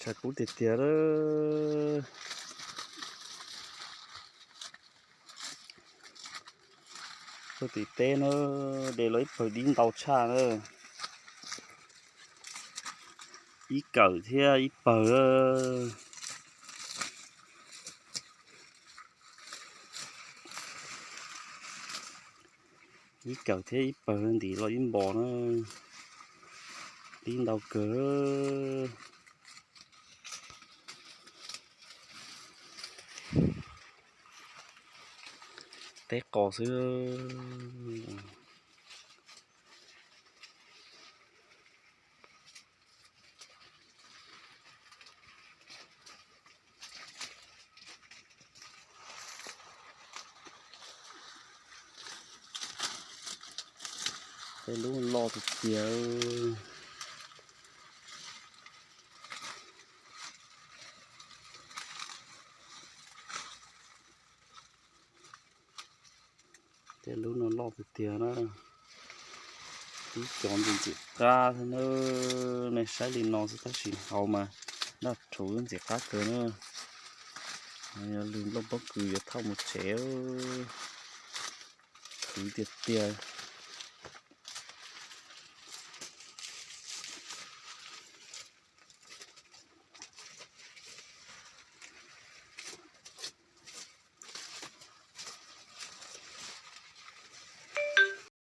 Tshav kub tiag tiag lawm. Tuaj tim teb na, de los ib pawg dib ntau tshaj na. Ib kawm thiab ib pawg. Ib kawm thiab ib pawg ntim los ib npos na. Dib ntau kawg. Teb qos xwb. Tej lub loj tiag tiag. Tej lub no loj tiag tiag na. Ib cov ntxim ntxim qab xwb na. Nej saib li no xwb tab sis hauv mas daj rhuv ntxim qab kawg na. Yog lwg nplooj pob kws yuav thauj mus tsev. Khwv tiag tiag.